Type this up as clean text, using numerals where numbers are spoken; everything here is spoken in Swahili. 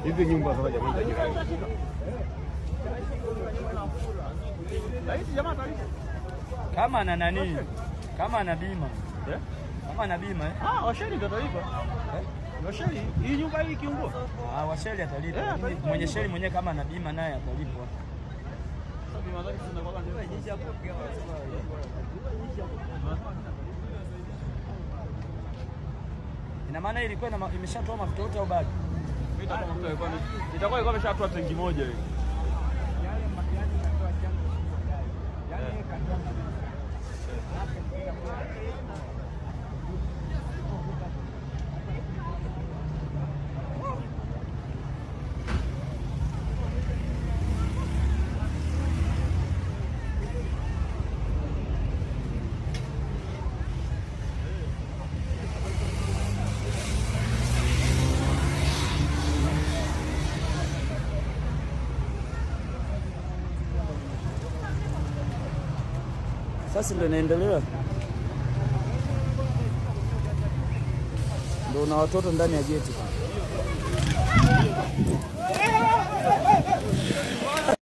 Hizi nyumba sasa jamani za jirani. Kama ana nani? Kama ana bima. Eh? Kama ana bima eh? Ah, wa Shell ndio atalipa. Eh? Wa Shell, hii nyumba hii ikiungua. Ah, wa Shell atalipa. Eh, atalipa. Mwenye Shell mwenyewe kama ana bima naye atalipwa. Sasa bima zake zinakuwa ndio. Ina maana ilikuwa imeshatoa mafuta yote au bado? Itakuwa ilikuwa imeshatoa tenki moja hivi. Sasa ndio inaendelea, ndio na watoto ndani ya geti.